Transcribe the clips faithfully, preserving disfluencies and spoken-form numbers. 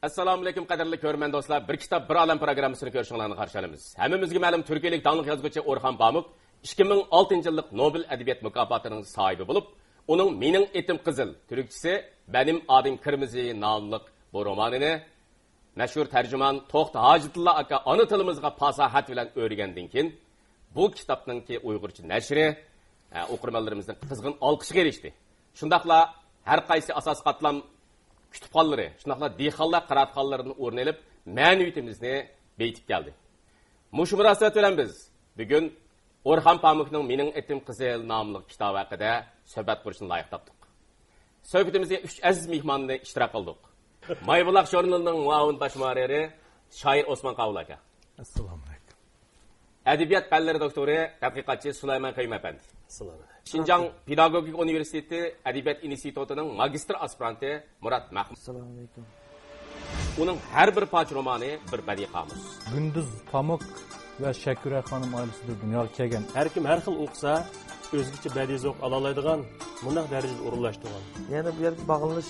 ئەسسالامۇئەلەيكۇم، قەدىرلىك كۆرۈرمەن دوستلار. بىر كىتاب، بىر ئالەم پروگراممىسىنى كۆرۈشۈڭلارنى قارشى ئالىمىز. ھەممىمىزگە مەلۇم، تۈركىيەلىك داڭلىق يازغۇچى ئورخان پامۇك ئىككى مىڭ ئالتىنچى يىللىق نوبېل ئەدەبىيات مۇكاپاتىنىڭ ساھىبى بولۇپ، ئۇنىڭ مېنىڭ ئېتىم قىزىل، تۈركچىسى بەنىم ئادىم كىرمىزى ناملىق بۇ رومانىنى مەشھۇر تەرجىمان توختى ھاجىتىللا ئاكا ئانا تىلىمىزغا پاساھەت بىلەن ئۆرىگەندىن كېيىن، بۇ كىتابنىڭكى ئۇيغۇرچە نەشرى، ئە، ئوقۇرمەنلىرىمىزنىڭ قىزغىن ئالقىشىغا ئېرىشتى. شۇنداقلا ھەر قايسى ئاساسىي قاتلام كۇتۇپخانىلىرى، شۇنداقلا دېھقانلار قىرائەتخانىلىرىدىن ئورۇن ئېلىپ، مەنىۋىيىتىمىزنى بېيىتىپ كەلدى. مۇشۇ مۇناسىۋەت بىلەن بىز بۈگۈن ئورخان پامۇكنىڭ مېنىڭ ئېتىم قىزىل ناملىق كىتابى ھەققىدە سۆھبەت قۇرۇشنى لايىق تاپتۇق. سۆھبىتىمىزگە ئۈچ ئەزىز مېھماننى ئىشتىراك قىلدۇق. مايبۇلاق ژۇرنىلىنىڭ مۇئاۋىن باش مۇھەررىرى، شائىر ئوسمان قاۋۇل ئاكا. ئەسسالامۇئەلەيكۇم. ئەدەبىيات پەنلىرى دوكتورى، تەتقىقاتچى سۇلايمان قەييۇم ئەپەندى. ئەسسالامۇئەلەيكۇم. شىنجاڭ پېداگوگىكا ئۇنىۋېرسىتېتى ئەدەبىيات ئىنستىتۇتىنىڭ ماگىستىر ئاسپىرانتى مۇرات مەخمۇت. ئەسسالامۇئەلەيكۇم. ئۇنىڭ ھەر بىر پارچە رومانى بىر بەدىئىي قامۇس. گۈندۈز پامۇك ۋە شەكۈرە خانىم ئائىلىسىدە دۇنياغا كەلگەن. ھەر كىم ھەر خىل ئوقۇسا، ئۆزگىچە بەدىئىي زەۋق ئالالايدىغان مۇنداق دەرىجىدە ئورۇنلاشتۇرغان. يەنە بۇ يەرگە باغلىنىش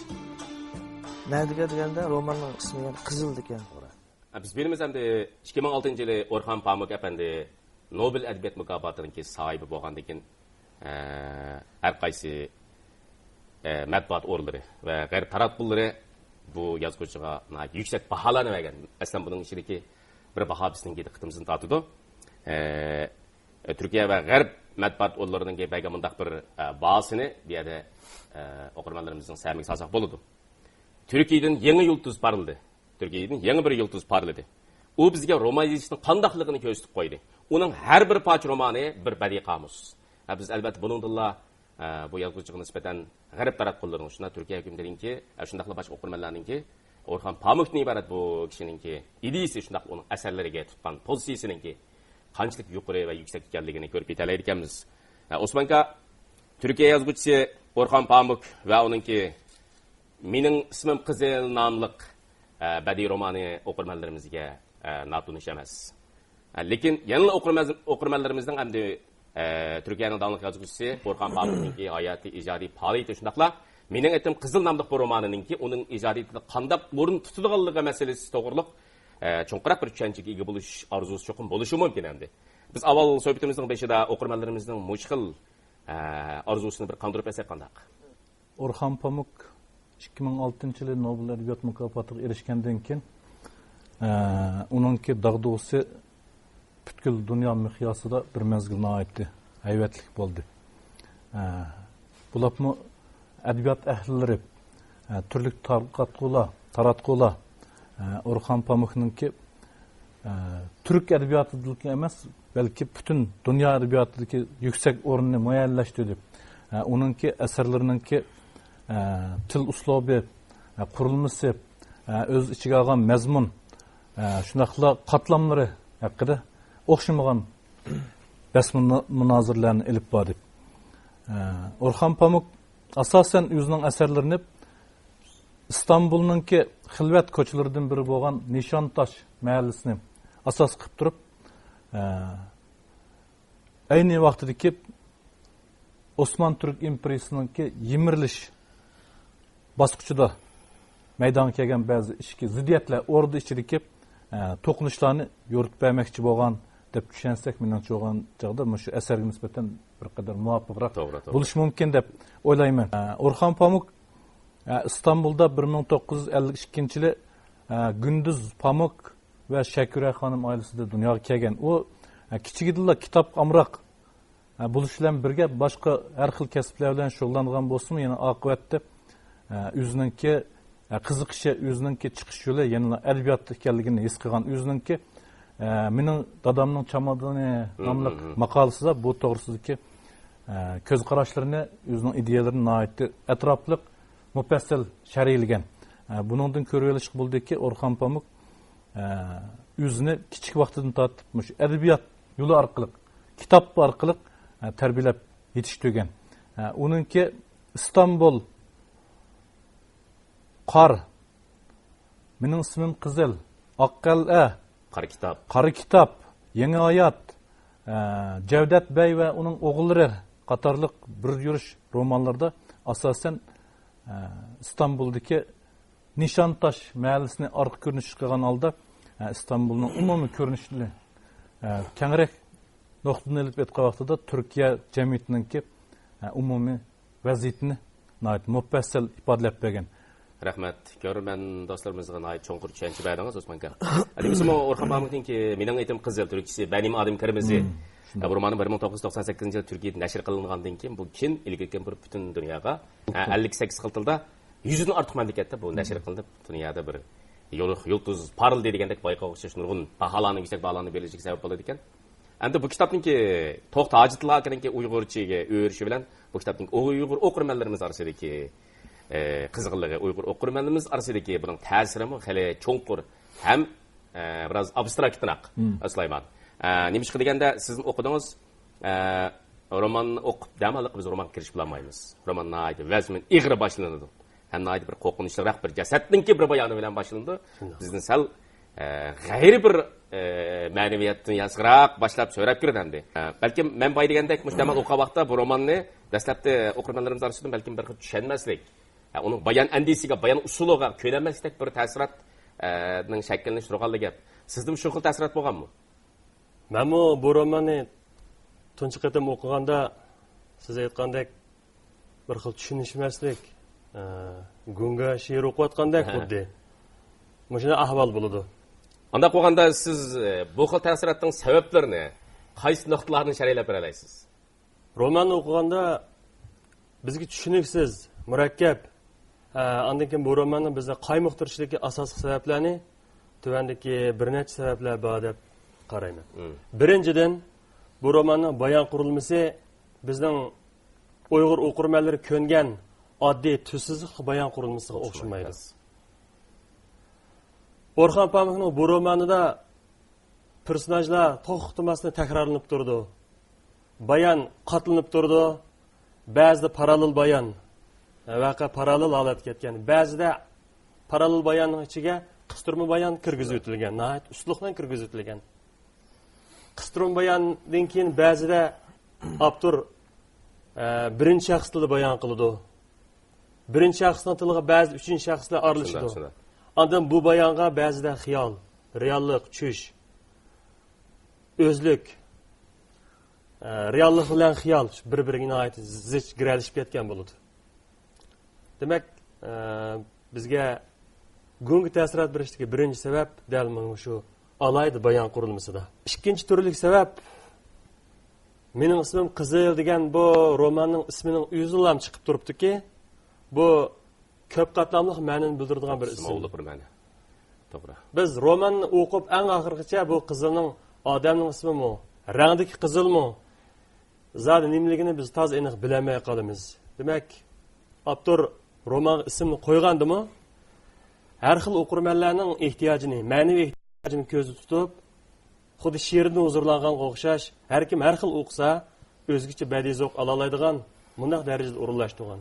نەدىگە دېگەندە، روماننىڭ ئىسمى يەنە قىزىل ئىكەن. بىز بىلىمىز ئەمدى، ئىككى مىڭ ئالتىنچى يىلى ئورخان پامۇك ئەپەندى نوبېل ئەدەبىيات مۇكاپاتىنىڭكى ساھىبى بولغاندىن كېيىن، ئە، ھەر قايسى، ئە، مەتبۇئات ئورۇنلىرى ۋە غەرب تاراتقۇلىرى بۇ يازغۇچىغا ناھايىتى يۈكسەك باھالارنى بەرگەن. مەسىلەن، بۇنىڭ ئىچىدىكى بىر باھا بىزنىڭكى دىققىتىمىزنى تارتىدۇ. ئە، تۈركىيە ۋە غەرب مەتبۇئات ئورۇنلىرىنىڭكى بەرگەن مۇنداق بىر، ئە، باھاسىنى بۇ يەردە، ئە، ئوقۇرمەنلىرىمىزنىڭ سەمىگە سالساق بولىدۇ. تۈركىيەدىن يېڭى يۇلتۇز پارلىدى. تۈركىيەدىن يېڭى بىر يۇلتۇز پارلىدى. ئۇ بىزگە رومان يېزىشنىڭ قانداقلىقىنى كۆرسىتىپ قويدى. ئۇنىڭ ھەر بىر پارچە رومانى بىر بەدىئىي قامۇس. ھە، بىز ئەلۋەتتە بۇنىڭدىنلا، ئە، بۇ يازغۇچىغا نىسبەتەن غەرب تاراتقۇلىرىنىڭ، شۇنداق تۈركىيە ھۆكۈمىتىنىڭكى، ئە، شۇنداقلا باشقا ئوقۇرمەنلەرنىڭكى ئورخان پامۇكتىن ئىبارەت بۇ كىشىنىڭكى ئىدىيىسى، شۇنداقلا ئۇنىڭ ئەسەرلىرىگە تۇتقان پوزىتسىيىسىنىڭكى قانچىلىك يۇقىرى ۋە يۈكسەك ئىكەنلىكىنى كۆرۈپ يېتەلەيدىكەنمىز. ئە، ئوسمان ئاكا، تۈركىيە يازغۇچىسى ئورخان پامۇك ۋە ئۇنىڭكى مېنىڭ ئىسمىم قىزىل ناملىق، ئە، بەدىئىي رومانى ئوقۇرمەنلىرىمىزگە، ئە، ناتونۇش ئەمەس. ئە، لېكىن يەنىلا ئوقۇرمەن-، ئوقۇرمەنلىرىمىزنىڭ ئەمدى، ئە، تۈركىيەنىڭ داڭلىق يازغۇچىسى ئورخان پامۇكنىڭكى ھاياتىي، ئىجادىي پائالىيىتى، شۇنداقلا مېنىڭ ئېتىم قىزىل ناملىق بۇ رومانىنىڭكى ئۇنىڭ ئىجادىيىتىدە قانداق ئورۇن تۇتىدىغانلىقى مەسىلىسى توغرۇلۇق، ئە، چوڭقۇراق بىر چۈشەنچىگە ئىگە بولۇش ئارزۇسى چوقۇم بولۇشى مۇمكىن ئەمدى. بىز ئاۋۋال سۆھبىتىمىزنىڭ بېشىدا ئوقۇرمەنلىرىمىزنىڭ مۇشۇ خىل، ئە، ئارزۇسىنى بىر قاندۇرۇپ ئەتسەك قانداق؟ ئورخان پامۇك ئىككى مىڭ ئالتىنچى يىلى نوبېل ئەدەبىيات مۇكاپاتىغا ئېرىشكەندىن كېيىن، ئە، ئۇنىڭكى داغدۇغىسى پۈتكۈل دۇنيا مىقياسىدا بىر مەزگىل ناھايىتى ھەيۋەتلىك بولدى. ئە، بولۇپمۇ ئەدەبىيات ئەھلىلىرى، ئە، تۈرلۈك تارقاتقۇلار، تاراتقۇلار، ئە، ئورخان پامۇكنىڭكى ئە، تۈرك ئەدەبىياتىدىكى ئەمەس، بەلكى پۈتۈن دۇنيا ئەدەبىياتىدىكى يۈكسەك ئورنىنى مۇئەييەنلەشتۈردى. ئە، ئۇنىڭكى ئەسەرلىرىنىڭكى، ئە، تىل ئۇسلۇبى، ئە، قۇرۇلمىسى، ئە، ئۆز ئىچىگە ئالغان مەزمۇن، ئە، شۇنداقلا قاتلاملىرى ھەققىدە ئوخشىمىغان بەس مۇنا-، مۇنازىرىلەرنى ئېلىپ باردى. ئە، ئورخان پامۇك ئاساسەن ئۆزىنىڭ ئەسەرلىرىنى ئىستانبۇلنىڭكى خىلۋەت كوچىلىرىدىن بىرى بولغان نىشانتاش مەھەللىسىنى ئاساس قىلىپ تۇرۇپ، ئە، ئەينى ۋاقتىدىكى ئوسمان تۈرك ئىمپېرىيىسىنىڭكى يىمىرىلىش باسقۇچىدا مەيدانغا كەلگەن بەزى ئىچكى زىددىيەتلەر ئوردا ئىچىدىكى، ئە، توقۇنۇشلارنى يورۇتۇپ بەرمەكچى بولغان دەپ چۈشەنسەك، مېنىڭچە بولغان چاغدا مۇشۇ ئەسەرگە نىسبەتەن بىر قەدەر مۇۋاپىقراق توغرا، توغرا. بولۇشى مۇمكىن دەپ ئويلايمەن. ئە، ئورخان پامۇك، ئە، ئىستانبۇلدا بىر مىڭ توققۇز يۈز ئەللىك ئىككىنچى يىلى، ئە، گۈندۈز پامۇك ۋە شەكۈرە خانىم ئائىلىسىدە دۇنياغا كەلگەن. ئۇ، ئە، كىچىكىدىنلا كىتابقا ئامراق، ئە، بولۇش بىلەن بىرگە باشقا ھەر خىل كەسىپلەر بىلەن شۇغۇللانغان بولسىمۇ، يەنە ئاقىۋەتتە، ئە، ئۆزىنىڭكى، ئە، قىزىقىشى، ئۆزىنىڭكى چىقىش يولى يەنىلا ئەدەبىيات ئىكەنلىكىنى ھېس قىلغان. ئۆزىنىڭكى، ئە، مېنىڭ دادامنىڭ چامادانى ناملىق ماقالىسىدا بۇ توغرىسىدىكى، ئە، كۆز قاراشلىرىنى، ئۆزىنىڭ ئىدىيەلىرىنى ناھايىتى ئەتراپلىق، مۇپەسسەل شەرھلىگەن. ئە، بۇنىڭدىن كۆرۈۋېلىشقا بولىدۇكى، ئورخان پامۇك، ئە، ئۆزىنى كىچىك ۋاقتىدىن تارتىپ مۇشۇ ئەدەبىيات يولى ئارقىلىق، كىتاب ئارقىلىق، ئە، تەربىيەلەپ يېتىشتۈرگەن. ئە، ئۇنىڭكى ئىستانبۇل، قار، مېنىڭ ئىسمىم قىزىل، ئاق قەلئە، قارا كىتاب. قارا كىتاب، يېڭى ھايات، ئە، جەۋدەت بەي ۋە ئۇنىڭ ئوغۇللىرى قاتارلىق بىر يۈرۈش رومانلىرىدا ئاساسەن، ئە، ئىستانبۇلدىكى نىشانتاش مەھەللىسىنى ئارقا كۆرۈنۈش قىلغان ھالدا، ئە، ئىستانبۇلنىڭ ئومۇمىي كۆرۈنۈشىنى، ئە، كەڭرەك نۇقتىدىن ئېلىپ ئېيتقان ۋاقتىدا تۈركىيە جەمئىيىتىنىڭكى، ئە، ئومۇمىي ۋەزىيىتىنى ناھايىتى مۇپەسسەل ئىپادىلەپ بەرگەن. رەھمەت. كۆرۈرمەن دوستلىرىمىزغا ناھايىتى چوڭقۇر چۈشەنچە بەردىڭىز، ئوسمان ئاكا. دېمىسىمۇ، ئورخان مامۇكنىڭكى مېنىڭ ئېتىم قىزىل، تۈركچىسى بەنىم ئادىم قىرمىزى. مم، شۇنداق. بۇ رومانى بىر مىڭ توققۇز يۈز توقسان سەككىزىنچى يىلى تۈركىيەدە نەشر قىلىنغاندىن كېيىن، بۇ كېيىن ئىلگىرى كېيىن بىر پۈتۈن دۇنياغا، ھە، ئەللىك سەككىز خىل تىلدا، يۈزدىن ئارتۇق مەملىكەتتە بۇ نەشر قىلىنىپ، دۇنيادا بىر يورۇق يۇلتۇز پارلىدى دېگەندەك بايقىغا ئوخشاش نۇرغۇن باھالارنىڭ، يۈكسەك باھالارنىڭ بېرىلىشىگە سەۋەب بولىدىكەن. ئەمدى بۇ كىتابنىڭكى توختى ھاجىتىللا ئاكىنىڭكى ئۇيغۇرچىگە ئۆرۈشى بىلەن بۇ كىتابنىڭ ئۇيغۇر ئوقۇرمەنلىرىمىز ئارىسىدىكى، ئە، قىزغىنلىقى، ئۇيغۇر ئوقۇرمەنلىرىمىز ئارىسىدىكى بۇنىڭ تەسىرىمۇ خېلى چوڭقۇر ھەم، ئە، بىراز ئابستراكتراق، مم، سۇلايمان. ئە، نېمىشقا دېگەندە، سىزمۇ ئوقۇدىڭىز، ئە، روماننى ئوقۇپ دەم ئالىققا بىز رومانغا كىرىشىپ بولالمايمىز. رومان ناھايىتى ۋەزمىن ئېغىر باشلىنىدۇ. ھەم ناھايىتى بىر قورقۇنچلۇقراق بىر جەسەتنىڭكى بىر بايانى بىلەن باشلىنىدۇ. شۇنداق. بىزنى سەل، ئە، غەيرىي بىر، ئە، مەنىۋىيەت دۇنياسىغىراق باشلاپ سۆرەپ كىرىدۇ ئەمدى. ئە، بەلكىم مەن بايا دېگەندەك مۇشۇ دەم ئالغان ۋاقىتتا بۇ روماننى دەسلەپتە ئوقۇرمەنلىرىمىز ئارىسىدا بەلكىم بىر خىل چۈشەنمەسلىك، ئە، ئۇنىڭ بايان ئەندىزىسىگە، بايان ئۇسۇلىغا كۆنەلمەسلىكتەك بىر تەسىرات، ئە، نىڭ شەكىللىنىشى تۇرغانلىقى گەپ. سىزدىمۇ شۇ خىل تەسىرات بولغانمۇ؟ مەنمۇ بۇ روماننى تۇنجى قېتىم ئوقۇغاندا، سىز ئېيتقاندەك، بىر خىل چۈشىنىشمەسلىك، ئە، گۇڭگا شېئىر ئوقۇۋاتقاندەك، ھە، خۇددى. مۇشۇنداق ئەھۋال بولىدۇ. ئانداق بولغاندا سىز، ئە، بۇ خىل تەسىراتنىڭ سەۋەبلىرىنى قايسى نۇقتىلارنى شەرھلەپ بېرەلەيسىز؟ روماننى ئوقۇغاندا بىزگە چۈشىنىكسىز، مۇرەككەپ، ئە، ئاندىن كېيىن بۇ روماننىڭ بىزنى قايمۇقتۇرۇشىدىكى ئاساسلىق سەۋەبلەرنى تۆۋەندىكى بىر نەچچە سەۋەبلەر بار دەپ قارايمەن. مم. بىرىنچىدىن، بۇ روماننىڭ بايان قۇرۇلمىسى بىزنىڭ ئۇيغۇر ئوقۇرمەنلىرى كۆنگەن ئاددىي تۈز سىزىقلىق بايان قۇرۇلمىسىغا ئوخشىمايدۇ. ئورخان پامۇكنىڭ بۇ رومانىدا پېرسوناژلار توختىماستىن تەكرارلىنىپ تۇرىدۇ. بايان قاتلىنىپ تۇرىدۇ. بەزىدە پاراللېل بايان، ۋەقە پاراللېل ھالەتكە كەتكەن. بەزىدە پاراللېل باياننىڭ ئىچىگە قىستۇرما بايان كىرگۈزۈۋېتىلگەن، ناھايىتى ئۇستىلىق بىلەن كىرگۈزۈۋېتىلگەن. قىستۇرما باياندىن كېيىن بەزىدە ئاپتور، ئە، بىرىنچى شەخس تىلىدا بايان قىلىدۇ. بىرىنچى شەخسنىڭ تىلىغا بەزىدە ئۈچىنچى شەخسلەر ئارىلىشىدۇ. شۇنداق، شۇنداق. ئاندىن بۇ بايانغا بەزىدە خىيال، رېئاللىق، چۈش، ئۆزلۈك، ئە، رېئاللىق بىلەن خىيال بىر-بىرىگە ناھايىتى زىچ گىرەلىشىپ كەتكەن بولىدۇ. دېمەك، ئە، بىزگە گۇڭگا تەسىرات بېرىشتىكى بىرىنچى سەۋەب دەل مانا شۇ ئالاھىدە بايان قۇرۇلمىسىدا. ئىككىنچى تۈرلۈك سەۋەب، مېنىڭ ئىسمىم قىزىل دېگەن بۇ روماننىڭ ئىسمىنىڭ ئۆزىدىنلا چىقىپ تۇرۇپتۇكى، بۇ كۆپ قاتلاملىق مەنىنى بىلدۈرىدىغان بىر ئىسىم. ئىسىم. ئوغلۇق بىر مەنە. توغرا. بىز روماننى ئوقۇپ ئەڭ ئاخىرغىچە بۇ قىزىلنىڭ ئادەمنىڭ ئىسمىمۇ، رەڭدىكى قىزىلمۇ، زادى نېمىلىكىنى بىز تازا ئېنىق بىلەلمەي قالىمىز. دېمەك، ئاپتور رومانغا ئىسىمنى قويغاندىمۇ، ھەر خىل ئوقۇرمەنلەرنىڭ ئېھتىياجىنى، مەنىۋى ئېھتىياجىنى كۆزدە تۇتۇپ، خۇددى شېئىردىن ھۇزۇرلانغانغا ئوخشاش، ھەر كىم ھەر خىل ئوقۇسا، ئۆزگىچە بەدىئىي زەۋق ئالالايدىغان مۇنداق دەرىجىدە ئورۇنلاشتۇرغان.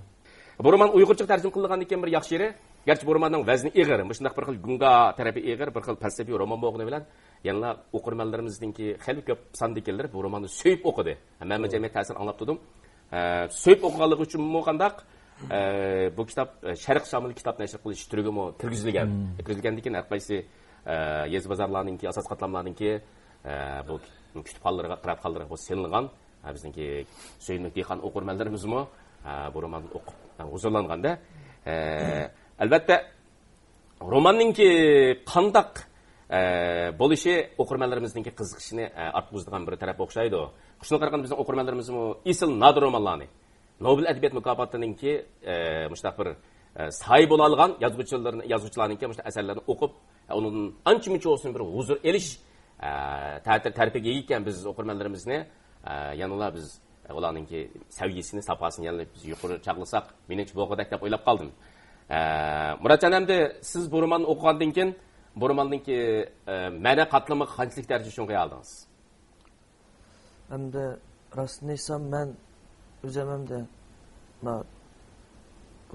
بۇ رومان ئۇيغۇرچىغا تەرجىمە قىلىنغاندىن كېيىن بىر ياخشى يېرى، گەرچە بۇ روماننىڭ ۋەزنى ئېغىر، مۇشۇنداق بىر خىل گۇڭگا تەرىپى ئېغىر، بىر خىل پەلسەپىي رومان بولغىنى بىلەن، يەنىلا ئوقۇرمەنلىرىمىزنىڭكى خېلى كۆپ ساندىكىلىرى بۇ روماننى سۆيۈپ ئوقۇدى. مەنمۇ جەمئىيەت تەسىرىنى ئاڭلاپ تۇردۇم. ئە، سۆيۈپ ئوقۇغانلىقى ئۈچۈنمۇ قانداق، ئە، بۇ كىتاب، ئە، شەرق شامىلى كىتاب نەشر قىلىش تۈرىگىمۇ كىرگۈزۈلگەن. مم. كىرگۈزۈلگەندىن كېيىن ھەر قايسى، ئە، يېزا بازارلارنىڭكى، ئاساسىي قاتلاملارنىڭكى، ئە، بۇ كۇتۇپخانىلىرىغا، قىرائەتخانىلىرىغا بۇ سېلىنغان. ئە، بىزنىڭكى سۆيۈملۈك دېھقان ئوقۇرمەنلىرىمىزمۇ، ئە، بۇ روماندىن ئوقۇپ، ئە، ھۇزۇرلانغاندا. ئە، ئەلۋەتتە، روماننىڭكى قانداق، ئە، بولۇشى ئوقۇرمەنلىرىمىزنىڭكى قىزىقىشىنى، ئە، ئارتقۇزىدىغان بىر تەرەپ ئوخشايدۇ. شۇنىڭغا قارىغاندا بىزنىڭ ئوقۇرمەنلىرىمىزمۇ ئېسىل نادىر رومانلارنى، نوبېل ئەدەبىيات مۇكاپاتىنىڭكى، ئە، مۇشۇنداق بىر، ئە، سايىبولالىغان يازغۇچىلىرىنى، يازغۇچىلارنىڭكى مۇشۇنداق ئەسەرلەرنى ئوقۇپ، ئە، ئۇنىڭدىن ئانچە مۇنچە بولسۇن بىر ھۇزۇر ئېلىش، ئە، تە-، تەرىپىگە ئىگە ئىكەن بىز ئوقۇرمەنلىرىمىزنى، ئە، يەنىلا بىز ئۇلارنىڭكى سەۋىيەسىنى، ساپاسىنى يەنىلا بىز يۇقىرى چاغلىساق، مېنىڭچە بولغۇدەك دەپ ئويلاپ قالدىم. ئە، مۇراتجان، ئەمدى سىز بۇ روماننى ئوقۇغاندىن كېيىن، بۇ روماننىڭكى، ئە، مەنە قاتلىمىغا قانچىلىك دەرىجىدە چوڭقۇيالدىڭىز؟ ئەمدى راستىنى ئېيتسام، مەن ئۆزۈم ئەمدى ما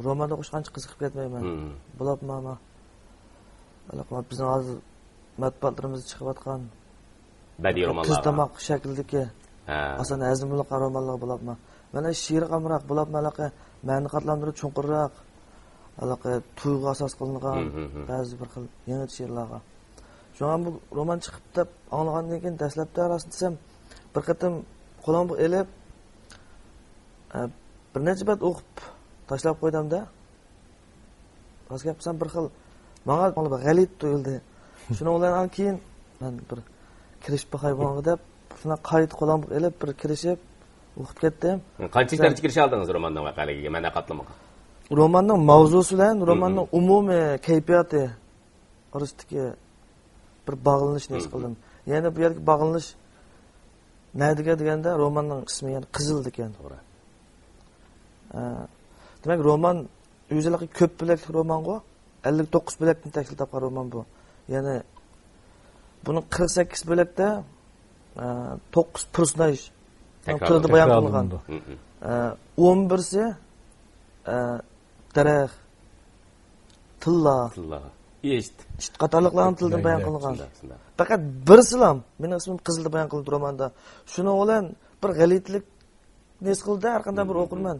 روماننى ئوقۇشقا ئانچە قىزىقىپ كەتمەيمەن. مم. بولۇپمۇ ما، ھېلىقى بىزنىڭ ھازىر مەتبۇئاتلىرىمىزدا چىقىۋاتقان بەدىئىي رومانلارغا. قىز تاماق شەكلىدىكى، ھە، ئاسان ھەزىم بولىدىغان رومانلارغا بولۇپمۇ. مەن شېئىرغا ئامراق بولۇپمۇ، ھېلىقى مەنە قاتلاملىرى چوڭقۇرراق، ھېلىقى تۇيغۇغا ئاساس قىلىنغان بەزى بىر خىل يېڭىچە شېئىرلارغا. شۇڭا بۇ رومان چىقىپ دەپ ئاڭلىغاندىن كېيىن، دەسلەپتە راستىنى دېسەم، بىر قېتىم قولۇمغا ئېلىپ، ئە، بىر نەچچە بەت ئوقۇپ تاشلاپ قويدۇم-دە. راست گەپ قىلسام، بىر خىل ماڭا بىر غەلىتە تۇيۇلدى. شۇنىڭ بىلەن ئاندىن كېيىن مەن بىر كىرىشىپ باقاي بۇنىڭغا دەپ، شۇنداق قايتا قولۇمغا ئېلىپ بىر كىرىشىپ ئوقۇپ كەتتىم. قانچىلىك دەرىجە كىرىشەلدىڭىز روماننىڭ ۋەقەلىكىگە، مەنە قاتلىمىغا؟ روماننىڭ ماۋزۇسى بىلەن روماننىڭ ئومۇمىي كەيپىياتى ئارىسىدىكى بىر باغلىنىشنى ھېس قىلدىم. يەنى بۇ يەردىكى باغلىنىش نەدىكى دېگەندە، روماننىڭ ئىسمى يەنى قىزىل ئىكەن. توغرا. ئە، دېمەك، رومان ئۆزى كۆپ بۆلەكلىك رومانغۇ. ئەللىك توققۇز بۆلەكتىن تەشكىل تاپقان رومان بۇ. يەنى بۇنىڭ قىرىق سەككىز بۆلەكتە، ئە، توققۇز پېرسوناژ تىلىدا بايان قىلىنغان. ئە، ئون بىرسى، ئە، دەرەخ، تىللا، تىللا، ئىت، ئىت قاتارلىقلارنىڭ تىلىدا بايان قىلىنغان. شۇنداق، شۇنداق. پەقەت بىرسىلا مېنىڭ ئىسمىم قىزىلدا بايان قىلىنىدۇ روماندا. شۇنىڭ بىلەن بىر غەلىتىلىكنى ھېس قىلدى ھەر قانداق بىر ئوقۇرمەن.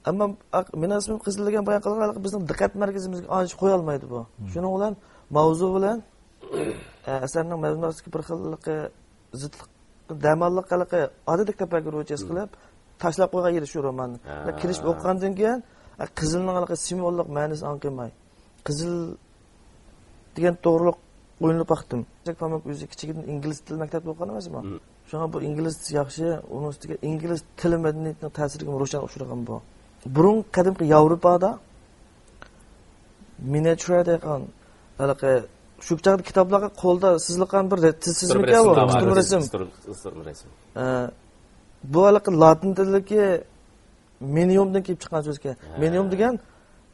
ئەمما ئاق-، مېنىڭ ئىسمىم قىزىل دېگەن بايان قىلغان بىزنىڭ دىققەت مەركىزىمىزگە ئانچە قويالمايدۇ بۇ. شۇنىڭ بىلەن ماۋزۇ بىلەن، ئە، ئەسەرنىڭ مەزمۇنىدىكى بىر خىللىقى، زىتلىق، دەماللىق ھېلىقى ئادەتتىكى تەپەككۇر ھېس قىلىپ، تاشلاپ قويغان يېرى شۇ روماننى. ھە. كىرىشىپ ئوقۇغاندىن كېيىن، ئە، قىزىلنىڭ ھېلىقى سىمۋوللۇق مەنىسى ئاڭقىماي. قىزىل دېگەن توغرۇلۇق ئويلىنىپ باقتىم. جەك پامۇك ئۆزى كىچىكىدىن ئىنگلىز تىل مەكتەپتە ئوقۇغان ئەمەسمۇ؟ شۇڭا بۇ ئىنگلىز ياخشى، ئۇنىڭ ئۈستىگە ئىنگلىز تىل مەدەنىيىتىنىڭ تەسىرىگە روشەن ئۇچرىغان بۇ. بۇرۇن قەدىمكى ياۋروپادا مىنىئاتيۇرا دەيدىغان ھېلىقى شۇ چاغدا كىتابلارغا قولدا سىزىلغان بىر رە-، تىل سىزىمىكەن بۇ، رەسىم، ئۇقتۇم رەسىم. ئۇقتۇم رەسىم. ئە، بۇ ھېلىقى لاتىن تىلىدىكى مېنىيۇمدىن كېلىپ چىققان سۆزكەن. ھە. مېنىيۇم دېگەن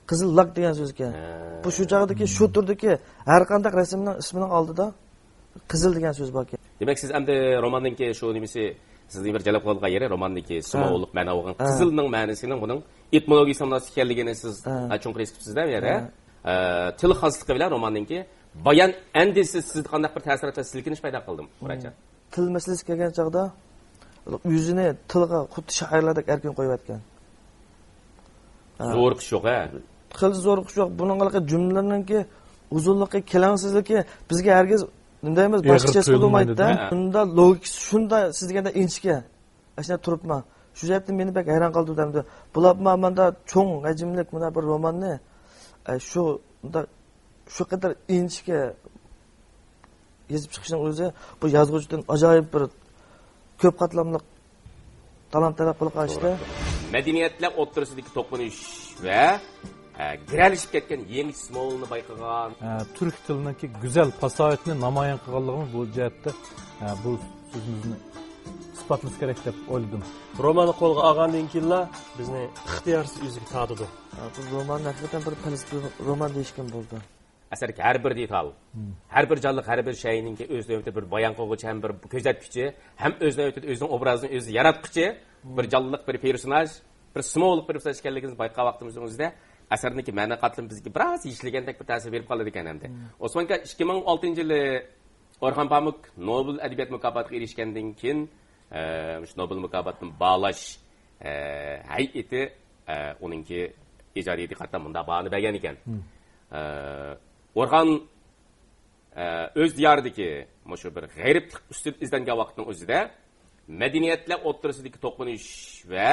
قىزىل لاك دېگەن سۆزكەن. ھە. بۇ شۇ چاغدىكى، شۇ تۈردىكى ھەر قانداق رەسىمنىڭ ئىسمىنىڭ ئالدىدا قىزىل دېگەن سۆز باركەن. دېمەك، سىز ئەمدى روماننىڭكى شۇ نېمىسى، سىزنى بىر جەلپ قىلىدىغان يېرى، روماننىڭكى سىمۋوللۇق مەنە بولغان قىزىلنىڭ مەنىسىنىڭ بۇنىڭ ئېتىمولوگىيىسىغا مۇناسىپ ئىكەنلىكىنى سىز، ھە، چوڭقۇر ھېس قىپسىز-دە بۇ يەردە. ھە. ئە، تىل خاسلىقى بىلەن روماننىڭكى بايان ئەندىزىسى سىزدە قانداق بىر تەسىرات ۋە سىلكىنىش پەيدا قىلدىمۇ، مۇراتجان؟ تىل مەسىلىسىگە كەلگەن چاغدا، ئۆزىنى تىلغا خۇددى شائىرلاردەك ئەركىن قويۇۋەتكەن. ھە. زورىقىش يوق، ھە؟ خېلى زورىقىش يوق. بۇنىڭ ھېلىقى جۈملىلىرىنىڭكى ئۇزۇنلۇقى، كېلەڭسىزلىكى بىزگە ھەرگىز، نېمە دەيمىز، باشقىچە ھېس قىلدۇرمايدۇ-دە. ھە. شۇندا لوگىكىسى شۇندا سىز دېگەندەك ئىنچىكە. ئاشۇنداق تۇرۇپما. شۇ جەھەتتىن مېنى بەك ھەيران قالدۇردى ئەمدى. بۇلارما ماندا چوڭ ھەجىملىك مانا بىر روماننى، ئە، شۇ، مۇنداق، شۇ قەدەر ئىنچىكە يېزىپ چىقىشنىڭ ئۆزى بۇ يازغۇچىدىن ئاجايىپ بىر كۆپ قاتلاملىق تالانت تەلەپ قىلغان ئىشتا. مەدەنىيەتلەر ئوتتۇرىسىدىكى توقۇنۇش ۋە، ئە، گىرەلىشىپ كەتكەن يېڭىچە سىمۋولنى بايقىغان. ئە، تۈرك تىلىنىڭكى گۈزەل پاساھىتىنى نامايان قىلغانلىقىمىز بۇ جەھەتتە، ئە، بۇ سۆزىمىزنى ئىسپاتلىسا كېرەك دەپ ئويلىدىم. روماننى قولغا ئالغاندىن كېيىنلا بىزنى ئىختىيارسىز ئۆزىگە تارتىدۇ. ھە، بۇ روماننى ھەقىقەتەن بىر پەلسەپىۋى رومان دېيىشكە بولىدۇ. ئەسەردىكى ھەر بىر دېتال، ھە، ھەر بىر جانلىق، ھەر بىر شەينىڭكى ئۆز نۆۋىتىدە بىر بايان قىلغۇچى ھەم بىر كۆزەتكۈچى، ھەم ئۆز نۆۋىتىدە ئۆزىنىڭ ئوبرازىنى ئۆزى ياراتقۇچى، ھە، بىر جانلىق، بىر پېرسوناژ، بىر سىمۋوللۇق بىر پېرسوناژ ئىكەنلىكىمىزنى بايقىغان ۋاقتىمىزنىڭ ئۆزىدە ئەسەرنىڭكى مەنە قاتلىمى بىزگە بىراز يېشىلگەندەك بىر تەسىر بېرىپ قالىدىكەن ئەمدى. ھە. ئوسمان ئاكا، ئىككى مىڭ ئون ئالتىنچى يىلى ئورخان پامۇك نوبېل ئەدەبىيات مۇكاپاتىغا ئېرىشكەندىن كېيىن، ئە، مۇشۇ نوبېل مۇكاپاتىنى باھالاش، ئە، ھەيئىتى، ئە، ئۇنىڭكى ئىجادىيىتىگە قارىتا مۇنداق باھانى بەرگەن ئىكەن. ھە. ئە، ئورخان، ئە، ئۆز دىيارىدىكى مۇشۇ بىر غېرىبلىق ئۈستىدە ئىزدەنگەن ۋاقىتنىڭ ئۆزىدە مەدەنىيەتلەر ئوتتۇرىسىدىكى توقۇنۇش ۋە،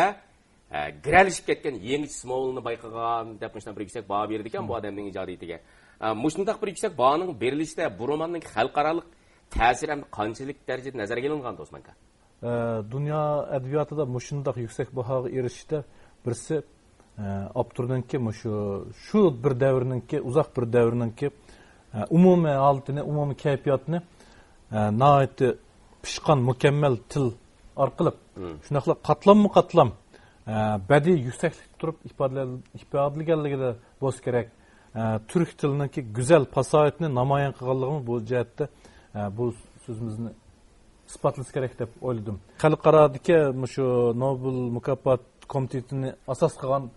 ئە، گىرەلىشىپ كەتكەن يېڭىچە سىمۋولنى بايقىغان دەپ مۇشۇنداق بىر يۈكسەك باھا بېرىدىكەن بۇ ئادەمنىڭ ئىجادىيىتىگە. ئە، مۇشۇنداق بىر يۈكسەك باھانىڭ بېرىلىشىدە بۇ روماننىڭ خەلقئارالىق تەسىرى ھەم قانچىلىك دەرىجىدە نەزەرگە ئېلىنغان، ئوسمان ئاكا؟ ئە، دۇنيا ئەدەبىياتىدا مۇشۇنداق يۈكسەك باھاغا ئېرىشىشتە بىرسى، ئە، ئاپتورنىڭكى مۇشۇ، شۇ بىر دەۋرنىڭكى، ئۇزاق بىر دەۋرنىڭكى، ئە، ئومۇمىي ھالىتىنى، ئومۇمىي كەيپىياتنى، ئە، ناھايىتى پىشقان، مۇكەممەل تىل ئارقىلىق، مم، شۇنداقلا قاتلاممۇ قاتلام، ئە، بەدىئىي يۈكسەكلىكتە تۇرۇپ ئىپادىلە-، ئىپادىلىگەنلىكىدە بولسا كېرەك. ئە، تۈرك تىلىنىڭكى گۈزەل پاساھىتىنى نامايان قىلغانلىقىمىز بۇ جەھەتتە، ئە، بۇ سۆزىمىزنى ئىسپاتلىسا كېرەك دەپ ئويلىدىم. خەلقئارادىكى مۇشۇ نوبېل مۇكاپات كومىتېتىنى ئاساس قىلغان،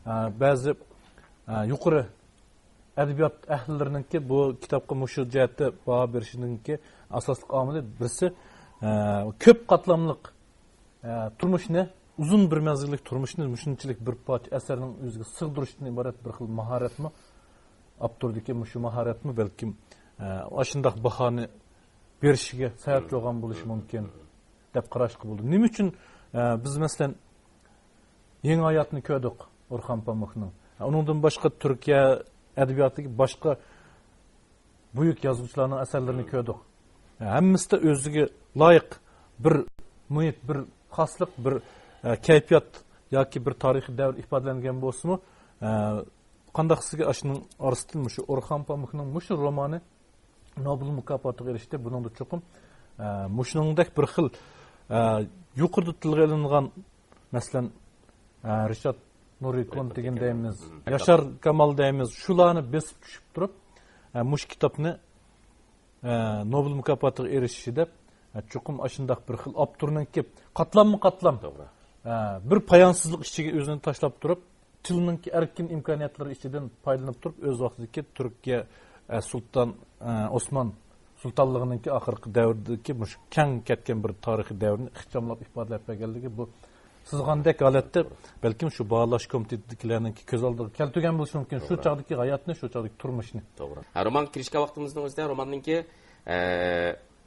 ئە، بەزى، ئە، يۇقىرى ئەدەبىيات ئەھلىلىرىنىڭكى بۇ كىتابقا مۇشۇ جەھەتتە باھا بېرىشىنىڭكى ئاساسلىق ئامىلى بىرسى، ئە، كۆپ قاتلاملىق، ئە، تۇرمۇشنى ئۇزۇن بىر مەزگىللىك تۇرمۇشنى مۇشۇنچىلىك بىر پارچە ئەسەرنىڭ ئۆزىگە سىغدۇرۇشتىن ئىبارەت بىر خىل ماھارەتمۇ، ئاپتوردىكى مۇشۇ ماھارەتمۇ بەلكىم، ئە، ئاشۇنداق باھانى بېرىشىگە سەۋەب بولغان بولۇشى مۇمكىن، دەپ قاراشقا بولىدۇ. نېمە ئۈچۈن، ئە، بىز، مەسىلەن، يېڭى ھاياتنى كۆردۇق ئورخان پامۇكنىڭ. ئۇنىڭدىن باشقا تۈركىيە ئەدەبىياتىدىكى باشقا بۈيۈك يازغۇچىلارنىڭ ئەسەرلىرىنى كۆردۇق. ھەممىسىدە ئۆزىگە لايىق بىر مۇھىت، بىر خاسلىق، بىر، ئە، كەيپىيات ياكى بىر تارىخىي دەۋر ئىپادىلەنگەن بولسىمۇ، ئە، قانداق سىزگە ئاشۇنىڭ ئارىسىدىن مۇشۇ ئورخان پامۇكنىڭ مۇشۇ رومانى نوبېل مۇكاپاتىغا ئېرىشتى. بۇنىڭدا چوقۇم، ئە، مۇشۇنىڭدەك بىر خىل، ئە، يۇقىرىدا تىلغا ئېلىنغان، مەسىلەن، ئە، رىشات نۇرى كونتىگىن دەيمىز، ياشار كامال دەيمىز، شۇلارنى بېسىپ چۈشۈپ تۇرۇپ، ئە، مۇشۇ كىتابنى، ئە، نوبېل مۇكاپاتىغا ئېرىشىشى دەپ، ئە، چوقۇم ئاشۇنداق بىر خىل ئاپتورنىڭكى قاتلاممۇ قاتلام، ئە، بىر پايانسىزلىق ئىچىگە ئۆزىنى تاشلاپ تۇرۇپ، تىلنىڭكى ئەركىن ئىمكانىيەتلىرى ئىچىدىن پايدىلىنىپ تۇرۇپ، ئۆز ۋاقتىدىكى تۈركىيە، ئە، سۇلتان، ئە، ئوسمان سۇلتانلىقىنىڭكى ئاخىرقى دەۋرىدىكى مۇشۇ كەڭ كەتكەن بىر تارىخىي دەۋرنى ئىخچاملاپ ئىپادىلەپ بەرگەنلىكى، بۇ سىزغاندەك ھالەتتە بەلكىم شۇ باھالاش كومىتېتىدىكىلەرنىڭكى كۆز ئالدىغا كەلتۈرگەن بولۇشى مۇمكىن. شۇ چاغدىكى ھاياتنى، شۇ چاغدىكى تۇرمۇشنى. توغرا. ھە، رومانغا كىرىشكەن ۋاقتىمىزنىڭ ئۆزىدە روماننىڭكى، ئە،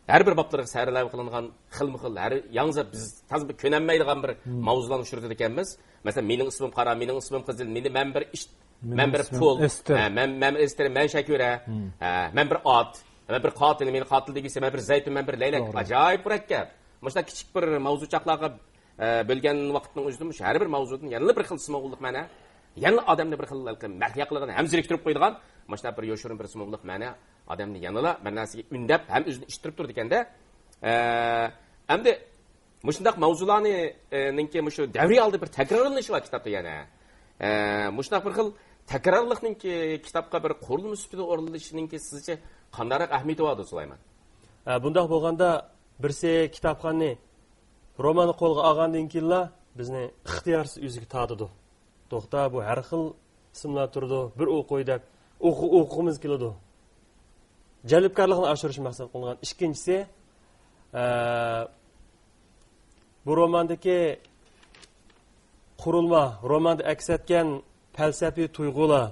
ھەر بىر بابلىرىغا سەرلەۋھە قىلىنغان خىلمۇ خىل، ھەر ياڭزا بىز تازا بىر كۆنەلمەيدىغان بىر ماۋزۇلارنى ئۇچرىتىدىكەنمىز. مەسىلەن، مېنىڭ ئىسمىم قارا، مېنىڭ ئىسمىم قىزىل، مېنى، مەن بىر ئىش، مېنىڭ مەن بىر ئىسمىم پۇل، ئېستېر. ھە، مەن، مەن ئېستېر، مەن شاكىرە، ھە، مەن بىر ئات، مەن بىر قاتىل، مېنى قاتىل دېگۈسى، مەن بىر زەيتۇن، مەن بىر لەيلەك. توغرا. ئاجايىپ مۇرەككەپ. مۇشۇنداق كىچىك بىر ماۋزۇچاقلارغا، ئە، بۆلگەن ۋاقىتنىڭ ئۆزىدە مۇشۇ ھەر بىر ماۋزۇدىن يەنىلا بىر خىل سىمۋوللۇق مەنە، يەنىلا ئادەمنى بىر خىل مەھلىيا قىلىدىغان، ھەم زېرىكتۈرۈپ قويىدىغان، مۇشۇنداق بىر يوشۇرۇن بىر سىمۋوللۇق مەنە ئادەمنى يەنىلا بىر نەرسىگە ئۈندەپ، ھەم ئۆزىنى ئىتتىرىپ تۇرىدىكەندە. ئە، ئەمدى مۇشۇنداق ماۋزۇلارنى، ئە، نىڭكى مۇشۇ دەۋرىي ھالدا بىر تەكرارلىنىشى بار كىتابتا يەنە. ئە، مۇشۇنداق بىر خىل تەكرارلىقنىڭكى كىتابقا بىر قۇرۇلما سۈپىتىدە ئورۇنلىشىشىنىڭكى سىزچە قانداقراق ئەھمىيىتى بار، سۇلايمان؟ ئە، بۇنداق بولغاندا، بىرسى كىتابخاننى، روماننى قولغا ئالغاندىن كېيىنلا بىزنى ئىختىيارسىز ئۆزىگە تارتىدۇ. توختا، بۇ ھەر خىل ئىسىملار تۇرىدۇ، بىر ئوقۇي دەپ ئوقۇ-، ئوقۇغۇمىز كېلىدۇ. جەلپكارلىقنى ئاشۇرۇش مەقسەت قىلىنغان. ئىككىنچىسى، ئە، بۇ روماندىكى قۇرۇلما، روماندا ئەكس ئەتكەن پەلسەپىۋى تۇيغۇلار،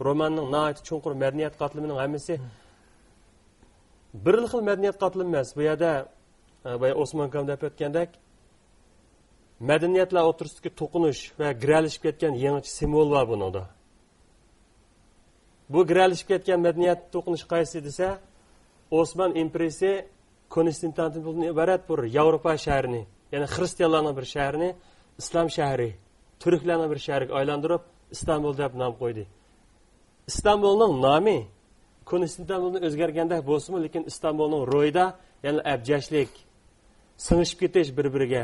روماننىڭ ناھايىتى چوڭقۇر مەدەنىيەت قاتلىمىنىڭ ھەممىسى بىر خىل مەدەنىيەت قاتلىمى ئەمەس. بۇ يەردە، ئە، بايا ئوسمان ئاكام دەپ ئۆتكەندەك، مەدەنىيەتلەر ئوتتۇرىسىدىكى توقۇنۇش ۋە گىرەلىشىپ كەتكەن يېڭىچە سىمۋول بار بۇنىڭدا. بۇ گىرەلىشىپ كەتكەن مەدەنىيەت توقۇنۇشى قايسى دېسە، ئوسمان ئىمپېرىيىسى كونستانتىنوپولدىن ئىبارەت بىر ياۋروپا شەھىرىنى، يەنى خرىستىيانلارنىڭ بىر شەھىرىنى ئىسلام شەھىرى، تۈركلەرنىڭ بىر شەھىرىگە ئايلاندۇرۇپ، ئىستانبۇل دەپ نام قويدى. ئىستانبۇلنىڭ نامى كونستانتىنوپولدىن ئۆزگەرگەندەك بولسىمۇ، لېكىن ئىستانبۇلنىڭ روھىدا يەنە ئەبجەشلىك، سىڭىشىپ كېتىش بىر-بىرىگە،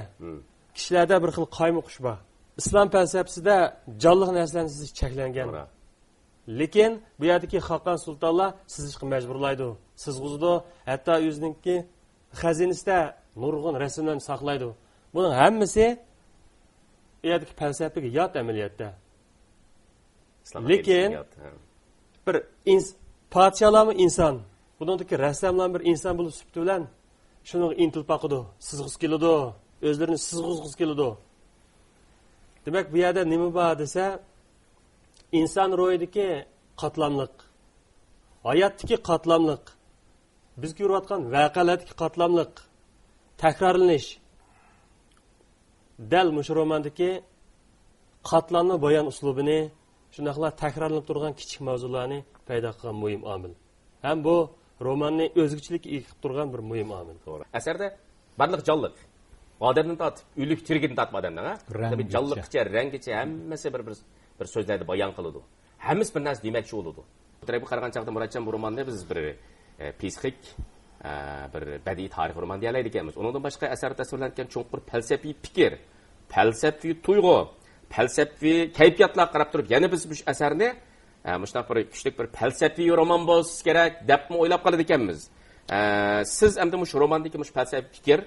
كىشىلەردە بىر خىل قايمۇقۇش بار. ئىسلام پەلسەپىسىدە جانلىق نەرسىلەرنى سىزىش چەكلەنگەن. توغرا. لېكىن بۇ يەردىكى خاقان سۇلتانلار سىزىشقا مەجبۇرلايدۇ، سىزغۇزىدۇ، ھەتتا ئۆزىنىڭكى خەزىنىسىدە نۇرغۇن رەسىملەرنى ساقلايدۇ. بۇنىڭ ھەممىسى ئۇ يەردىكى پەلسەپىگە يات ئەمەلىيەتتە. ئىسلام لېكىن ئەقىدىسىگە يات، ھە. بىر ئىنس-، پادىشاھلارمۇ ئىنسان، بۇنىڭدىكى رەسساملارمۇ بىر ئىنسان بولۇش سۈپىتى بىلەن شۇنىڭغا ئىنتىلىپ باقىدۇ، سىزغۇسى كېلىدۇ، ئۆزلىرىنى سىزغۇزغۇسى كېلىدۇ. دېمەك، بۇ يەردە نېمە بار دېسە، ئىنسان روھىدىكى قاتلاملىق، ھاياتتىكى قاتلاملىق، بىز كۆرۈۋاتقان ۋەقەلەردىكى قاتلاملىق تەكرارلىنىش، دەل مۇشۇ روماندىكى قاتلامنىڭ بايان ئۇسلۇبىنى، شۇنداقلا تەكرارلىنىپ تۇرغان كىچىك ماۋزۇلارنى پەيدا قىلغان مۇھىم ئامىل. ھەم بۇ روماننى ئۆزگىچىلىككە ئىگە قىلىپ تۇرغان بىر مۇھىم ئامىل. توغرا. ئەسەردە بارلىق جانلىق، ئادەمدىن تارتىپ، ئۆلۈك تىرىكىدىن تارتىپ ئادەمنىڭ، ھە؟ رەڭگىچە. جانلىققىچە، رەڭگىچە ھەممىسى بىر، بىر، بىر سۆزلەردە بايان قىلىدۇ. ھەممىسى بىر نەرسە دېمەكچى بولىدۇ. بۇ تەرەپكە قارىغان چاغدا مۇراتجان بۇ روماننى بىز بىر، ئە، پسىخىك، ئە، بىر بەدىئىي تارىخىي رومان دېيەلەيدىكەنمىز. ئۇنىڭدىن باشقا ئەسەردە تەسۋىرلەنگەن چوڭقۇر پەلسەپىي پىكىر، پەلسەپىي تۇيغۇ، پەلسەپىي كەيپىياتلارغا قاراپ تۇرۇپ يەنە بىز مۇشۇ ئەسەرنى، ئە، مۇشۇنداق بىر كۈچلۈك بىر پەلسەپىي رومان بولسا كېرەك دەپمۇ ئويلاپ قالىدىكەنمىز. ئە، سىز ئەمدى مۇشۇ روماندىكى مۇشۇ پەلسەپىي پىكىر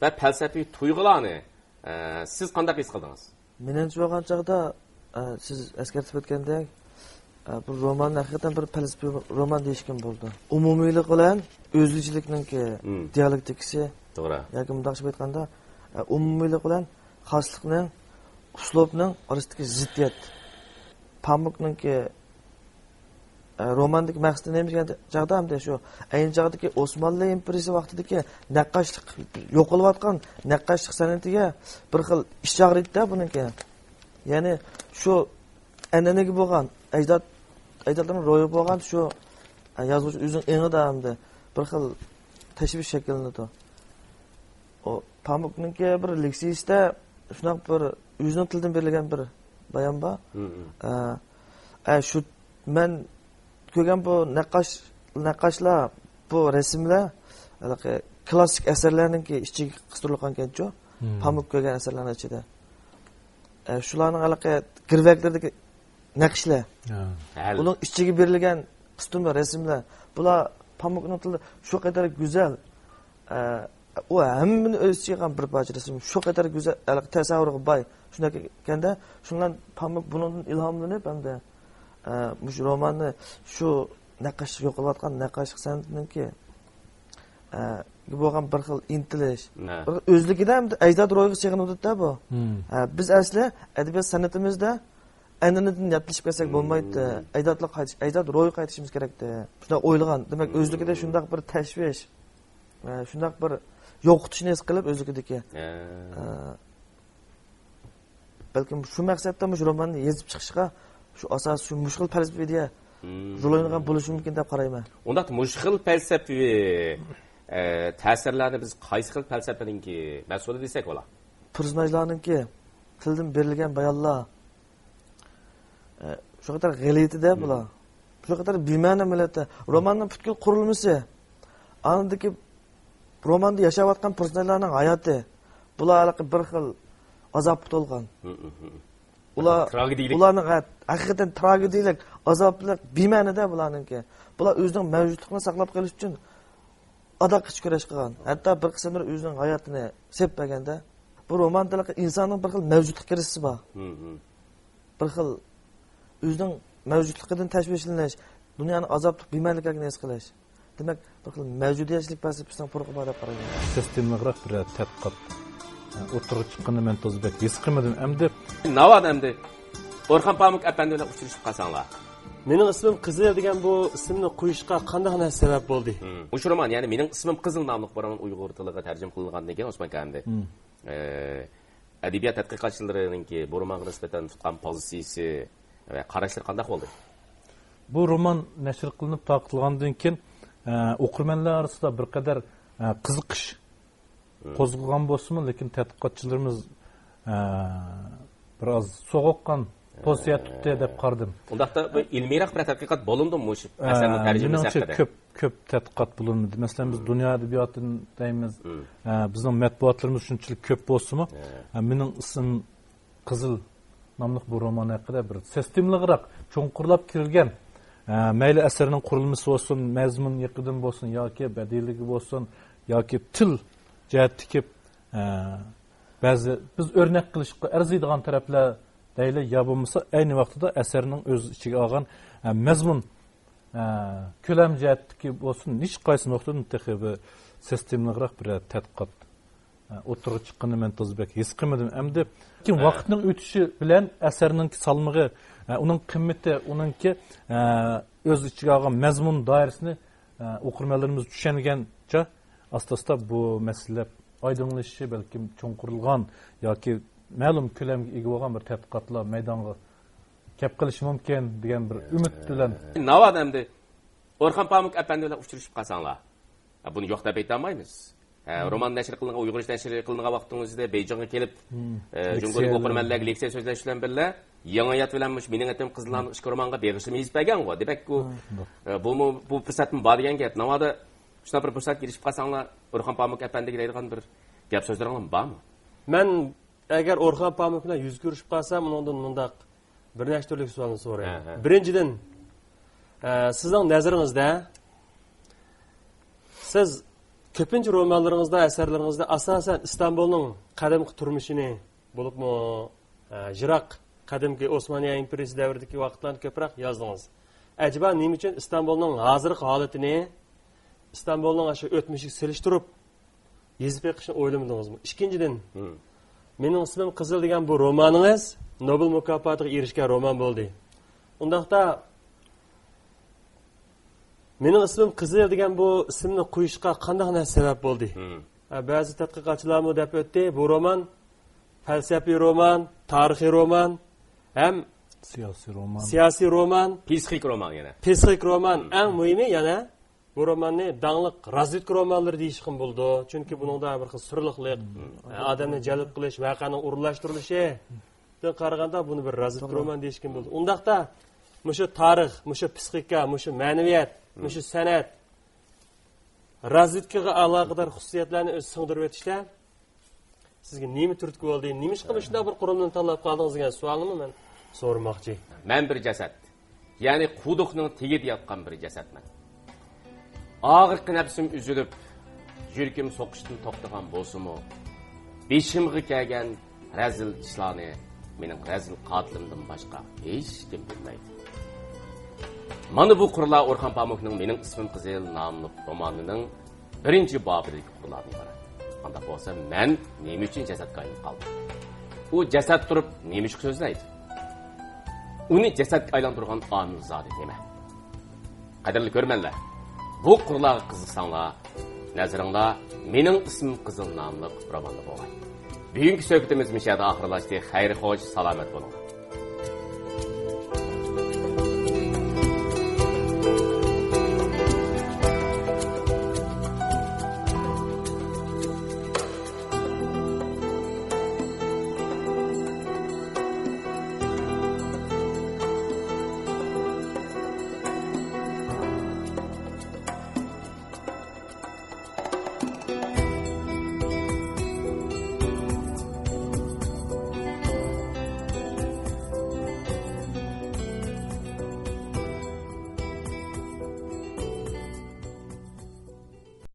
ۋە پەلسەپىي تۇيغۇلارنى، ئە، سىز قانداق ھېس قىلدىڭىز؟ مېنىڭچە بولغان چاغدا، ئە، سىز ئەسكەرتىپ ئۆتكەندەك، ئە، بۇ روماننى ھەقىقەتەن بىر پەلسەپىۋى رومان دېيىشكىمۇ بولىدۇ. ئومۇمىيلىق بىلەن ئۆزگىچىلىكنىڭكى دىيالېكتىكىسى، توغرا، ياكى مۇنداقچە ئېيتقاندا، ئە، ئومۇمىيلىق بىلەن خاسلىقنىڭ ئۇسلۇبنىڭ ئارىسىدىكى زىددىيەت. پامۇكنىڭكى، ئە، روماندىكى مەقسىتى نېمە دېگەن چاغدا، ھەمدە شۇ ئەينى چاغدىكى ئوسمانلى ئىمپېرىيىسى ۋاقتىدىكى نەققاشلىق، يوقىلىۋاتقان نەققاشلىق سەنئىتىگە بىر خىل ئىچ ئاغرىيدۇ-دە بۇنىڭكى. يەنى شۇ ئەنئەنىگە بولغان، ئەجداد، ئەجدادلارنىڭ روھى بولغان شۇ، ئە، يازغۇچى ئۆزىنىڭ ئېڭىدا ھەمدە بىر خىل تەشۋىش شەكىللىنىدۇ. ئۇ پامۇكنىڭكى بىر لېكسىيىسىدە شۇنداق بىر ئۆزىنىڭ تىلىدىن بېرىلگەن بىر بايان بار. ئە، ئە، شۇ مەن كۆرگەن بۇ نەققاش، نەققاشلار، بۇ رەسىملەر ھېلىقى كلاسسىك ئەسەرلەرنىڭكى ئىچىگە قىستۇرۇلغانكەنچۇ. پامۇك كۆرگەن ئەسەرلەرنىڭ ئىچىدە. ئە، شۇلارنىڭ ھېلىقى گىرۋەكلىرىدىكى نەقىشلەر. ھە. ئۇنىڭ ئىچىگە بېرىلگەن قىستۇرما رەسىملەر. بۇلار پامۇكنىڭ تىلى شۇ قەدەر گۈزەل. ئە، ئۇ ھەممىنى ئۆز ئىچىگە ئالغان بىر پارچە رەسىم. شۇ قەدەر گۈزەل، ھېلىقى تەسەۋۋۇرغا باي. شۇنداق ئىكەندە، شۇنىڭ بىلەن پامۇك بۇنىڭدىن ئىلھاملىنىپ، ھەمدە، ئە، مۇشۇ روماننى شۇ نەققاشلىق يوقىلىۋاتقان نەققاشلىق سەنئىتىنىڭكى، ئە، بولغان بىر خىل ئىنتىلىش. بىر ئۆزلۈكىدە ھەمدە ئەجداد روھىغا سېغىنىۋاتىدۇ-دە بۇ. ئە، بىز ئەسلى ئەدەبىيات سەنئىتىمىزدە ئەنئەنىدىن ياتلىشىپ كەتسەك بولمايتتى. ئەجدادلارغا قايتىش، ئەجداد روھىغا قايتىشىمىز كېرەكتى. شۇنداق ئويلىغان. دېمەك، ئۆزلۈكىدە شۇنداق بىر تەشۋىش، ئە، شۇنداق بىر يوقىتىشنى ھېس قىلىپ ئۆزلۈكىدىكى. ئە، بەلكىم شۇ مەقسەتتە مۇشۇ روماننى يېزىپ چىقىشقا شۇ ئاساس، شۇ مۇشۇ خىل پەلسەپىۋى ئىدىيە رول ئوينىغان بولۇشى مۇمكىن دەپ قارايمەن. ئۇنداقتا مۇشۇ خىل پەلسەپىۋى، ئە، تەسىرلەرنى بىز قايسى خىل پەلسەپىنىڭكى مەھسۇلى دېسەك بولا؟ پېرسوناژلارنىڭكى تىلدىن بېرىلگەن بايانلار، ئە، شۇ قەدەر غەلىتە-دە بۇلار. شۇ قەدەر بىمەنە مىللەتتە. روماننىڭ پۈتكۈل قۇرۇلمىسى، ئاندىكى روماندا ياشاۋاتقان پېرسوناژلارنىڭ ھاياتى، بۇلار ھېلىقى بىر خىل ئازابقا تولغان. ئۇلار، تراگېدىيىلىك. ئۇلارنىڭ ھە-، ھەقىقەتەن تراگېدىيىلىك، ئازابلىق، بىمەنىدە بۇلارنىڭكى. بۇلار ئۆزىنىڭ مەۋجۇتلۇقىنى ساقلاپ قېلىش ئۈچۈن ئاداققىچە كۈرەش قىلغان. ھەتتا بىر قىسىملىرى ئۆزىنىڭ ھاياتىنى سېلىپ بەرگەندە، بۇ روماندا ھېلىقى ئىنساننىڭ بىر خىل مەۋجۇتلۇق كىرىزىسى بار. بىر خىل ئۆزىنىڭ مەۋجۇتلۇقىدىن تەشۋىشلىنىش، دۇنيانىڭ ئازابلىق بىمەنىلىكلىكىنى ھېس قىلىش. دېمەك، بىر خىل مەۋجۇدىيەتچىلىك پەلسەپىسىنىڭ پۇرىقى بار دەپ قارايمەن. سىستېمىلىقراق بىرەر تەتقىقات ئوتتۇرىغا چىققىنىنى مەن تازا بەك ھېس قىلمىدىم. ئەمدى ناۋادا ئەمدى ئورخان پامۇك ئەپەندى بىلەن ئۇچرىشىپ قالساڭلار. مېنىڭ ئىسمىم قىزىل دېگەن بۇ ئىسىمنى قويۇشقا قانداق نەرسە سەۋەب بولدى؟ مم. مۇشۇ رومان، يەنى مېنىڭ ئىسمىم قىزىل ناملىق بۇ رومان ئۇيغۇر تىلىغا تەرجىمە قىلىنغاندىن كېيىن، ئوسمان ئەپەندى، مم. ئە، ئەدەبىيات تەتقىقاتچىلىرىنىڭكى بۇ رومانغا نىسبەتەن تۇتقان پوزىتسىيىسى ۋە قاراشلىرى قانداق بولدى؟ بۇ رومان نەشر قىلىنىپ تارقىتىلغاندىن كېيىن، ئە، ئوقۇرمەنلەر ئارىسىدا بىر قەدەر، ئە، قىزىقىش قوزغىغان بولسىمۇ، لېكىن تەتقىقاتچىلىرىمىز، ئە، بىر ئاز سوغۇققان پوزىتسىيە تۇتتى دەپ قارىدىم. ئۇنداقتا بۇ ئىلمىيراق بىر تەتقىقات بولۇندىمۇ مۇشۇ ئەسەرنىڭ تەرجىمىسى ھەققىدە؟ كۆپ، كۆپ تەتقىقات بولۇنمىدى. مەسىلەن، بىز دۇنيا ئەدەبىياتى دەيمىز. ئە، بىزنىڭ مەتبۇئاتلىرىمىز شۇنچىلىك كۆپ بولسىمۇ، ئە، مېنىڭ ئىسمىم قىزىل ناملىق بۇ رومان ھەققىدە بىر سىستېمىلىقراق، چوڭقۇرلاپ كىرىلگەن، ئە، مەيلى ئەسەرنىڭ قۇرۇلمىسى بولسۇن، مەزمۇن يېقىدىن بولسۇن ياكى بەدىئىيلىكى بولسۇن ياكى تىل جەھەتتىكى، ئە، بەزى بىز ئۆرنەك قىلىشقا ئەرزىيدىغان تەرەپلەر دەيلى، يا بولمىسا ئەينى ۋاقتىدا ئەسەرنىڭ ئۆز ئىچىگە ئالغان، ئە، مەزمۇن، ئە، كۆلەم جەھەتتىكى بولسۇن، ھېچقايسى نۇقتىدىن تېخى بىر سىستېمىلىقراق بىر تەتقىقات ئوتتۇرىغا چىققىنىنى مەن تازا بەك ھېس قىلمىدىم. ئەمدى لېكىن ھە. ۋاقىتنىڭ ئۆتۈشى بىلەن ئەسەرنىڭكى سالمىقى، ئە، ئۇنىڭ قىممىتى، ئۇنىڭكى، ئە، ئۆز ئىچىگە ئالغان مەزمۇن دائىرىسىنى، ئە، ئوقۇرمەنلىرىمىز چۈشەنگەنچە ئاستا-ئاستا بۇ مەسىلە ئايدىڭلىشىشى، بەلكىم چوڭقۇرلىغان ياكى مەلۇم كۆلەمگە ئىگە بولغان بىر تەتقىقاتلار مەيدانغا كەپ قېلىشى مۇمكىن دېگەن بىر ئۈمىد بىلەن. ناۋادا ئەمدى ئورخان پامۇك ئەپەندى بىلەن ئۇچرىشىپ قالساڭلار. ھە، بۇنى يوق دەپ ئېيتالمايمىز. ھە، رومان نەشر قىلىنغان، ئۇيغۇرچە نەشر قىلىنغان ۋاقتىڭىزدا بېيجىڭغا كېلىپ، ئە، جۇڭگولۇق ئوقۇرمەنلەرگە لېكسىيە سۆزلەش بىلەن بىللە، يېڭى ھايات بىلەن مۇشۇ مېنىڭ ئېتىم قىزىل ناملىق ئىككى رومانغا بېغىشلىما يېزىپ بەرگەنغۇ. دېمەك، ئۇ، ئە، بۇمۇ، بۇ پۇرسەتمۇ بار دېگەن گەپ. ناۋادا شۇنداق بىر پۇرسەتكە ئېرىشىپ قالساڭلار، ئورخان پامۇك ئەپەندىگە دەيدىغان بىر گەپ سۆزلىرىڭلارمۇ بارمۇ؟ مەن ئەگەر ئورخان پامۇك بىلەن يۈز كۆرۈشۈپ قالسام، ئۇنىڭدىن مۇنداق بىر نەچچە تۈرلۈك سوئالنى سورايمەن. ھە، ھە. بىرىنچىدىن، ئە، سىزنىڭ نەزىرىڭىزدە، سىز كۆپىنچە رومانلىرىڭىزدا، ئەسەرلىرىڭىزدە ئاساسەن ئىستانبۇلنىڭ قەدىمكى تۇرمۇشىنى، بولۇپمۇ، ئە، يىراق قەدىمكى ئوسمانىيە ئىمپېرىيىسى دەۋرىدىكى ۋاقىتلارنى كۆپرەك يازدىڭىز. ئەجەبا نېمە ئۈچۈن ئىستانبۇلنىڭ ھازىرقى ھالىتىنى ئىستانبۇلنىڭ ئاشۇ ئۆتمۈشىگە سېلىشتۇرۇپ يېزىپ بېقىشنى ئويلىمىدىڭىزمۇ؟ ئىككىنچىدىن، مم. مېنىڭ ئىسمىم قىزىل دېگەن بۇ رومانىڭىز نوبېل مۇكاپاتىغا ئېرىشكەن رومان بولدى. ئۇنداقتا، مېنىڭ ئىسمىم قىزىل دېگەن بۇ ئىسىمنى قويۇشقا قانداق نەرسە سەۋەب بولدى؟ ھە، بەزى تەتقىقاتچىلارمۇ دەپ ئۆتتى، بۇ رومان پەلسەپىي رومان، تارىخىي رومان ھەم سىياسىي رومان. سىياسىي رومان، پسىخىك رومان يەنە. پسىخىك رومان. ئەڭ مۇھىمى يەنە بۇ روماننى داڭلىق رازۋېدكا رومانلىرى دېيىشكىمۇ بولىدۇ. چۈنكى بۇنىڭدا بىر خىل سۇرلۇقلۇق، ئادەمنى جەلپ قىلىش، ۋەقەنىڭ ئورۇنلاشتۇرۇلۇشىدىن قارىغاندا بۇنى بىر رازۋېدكا رومان دېيىشكىمۇ بولىدۇ. ئۇنداقتا مۇشۇ تارىخ، مۇشۇ پسىخىكا، مۇشۇ مەنىۋىيەت، مۇشۇ سەنئەت رازۋېدكىغا ئالاقىدار خۇسۇسىيەتلەرنى ئۆزى سىڭدۈرۈۋېتىشتە سىزگە نېمە تۈرتكە بولدى؟ نېمىشقا مۇشۇنداق بىر قۇرۇلمىنى تاللاپ قالدىڭىز دېگەن سوئالنىمۇ مەن سورىماقچى. مەن بىر جەسەت، يەنى قۇدۇقنىڭ تېگىدە ياتقان بىر جەسەتمەن. ئاغرىققا نەپسىم ئۈزۈلۈپ، يۈرىكىم سوقۇشتىن توختىغان بولسىمۇ، بېشىمغا كەلگەن رەزىل ئىشلارنى مېنىڭ رەزىل قاتىلىمدىن باشقا ھېچكىم بىلمەيدۇ. مانا بۇ قۇرلار ئورخان پامۇكنىڭ مېنىڭ ئىسمىم قىزىل ناملىق رومانىنىڭ بىرىنچى بابىدىكى قۇرلارنى قارا. ئانداق بولسا مەن نېمە ئۈچۈن جەسەتكە ئايلىنىپ قالدىم؟ ئۇ جەسەت تۇرۇپ نېمە ئۈچۈن سۆزلەيدۇ؟ ئۇنى جەسەتكە ئايلاندۇرغان ئامىل زادى نېمە؟ قەدىرلىك كۆرۈرمەنلەر، بۇ قۇرلارغا قىزىقساڭلار، نەزىرىڭلار مېنىڭ ئىسمىم قىزىل ناملىق روماندا بولغاي. بۈگۈنكى سۆھبىتىمىز مۇشۇ يەردە ئاخىرلاشتى. خەير خوش، سالامەت بولۇڭ.